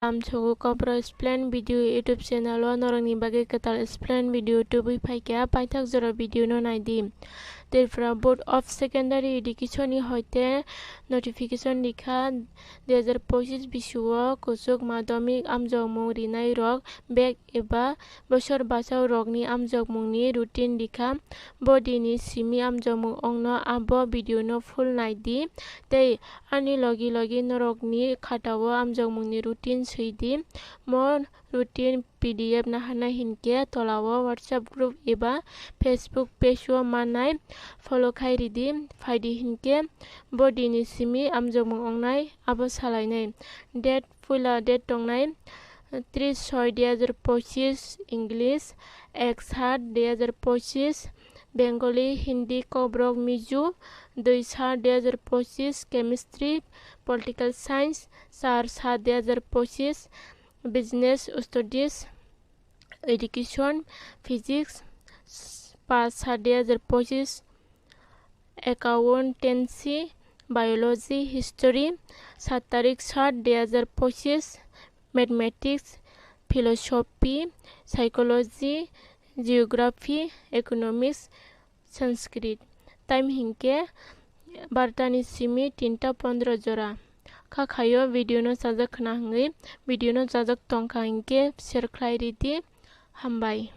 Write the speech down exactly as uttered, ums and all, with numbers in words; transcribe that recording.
Amsogo Kokborok Explain Video YouTube channel o norokni bagwi kwtal explain video tubui phaikha, paithak jora video no naidi. Tripura Board of Secondary Education ni hoite notification rikha, dui hazar pochis bisio kuchuk madhyamik amjokmung rinai rok bag eba bosor bachao rokni amjokmungni routine rikha. Bo dini simi amjokmung ongno abo video no full naidi tei ani logi logi norokni khatao amjokmungni routine swidi. Mo routine P D F naharnai hinkhe tolao WhatsApp group eba Facebook page o mannai follow khai ridi. Phaidi hinkhe bo dini simi amjokmung ongnai abo salainai. Date puila date tongnai tris soi dui hazar pochis English, ek sat dui hazar pochis Bengali, Hindi, Kokborok, Mizo, dui sat dui hazar pochis Chemistry, Political Science, char sat dui hazar pochis Business Studies, Education, Physics, paanch sat dui hazar pochis Accountancy, Biology, History, sat tarik sat dui hazar pochis Mathematics, Philosophy, Psychology, Geography, Economics, Sanskrit. Time hinkhe bartani simi tinta pondro jora. Kha khaio video no chajak khna hwngwi video no chajak tongkha hinkhe share khlai ridi. Hambai.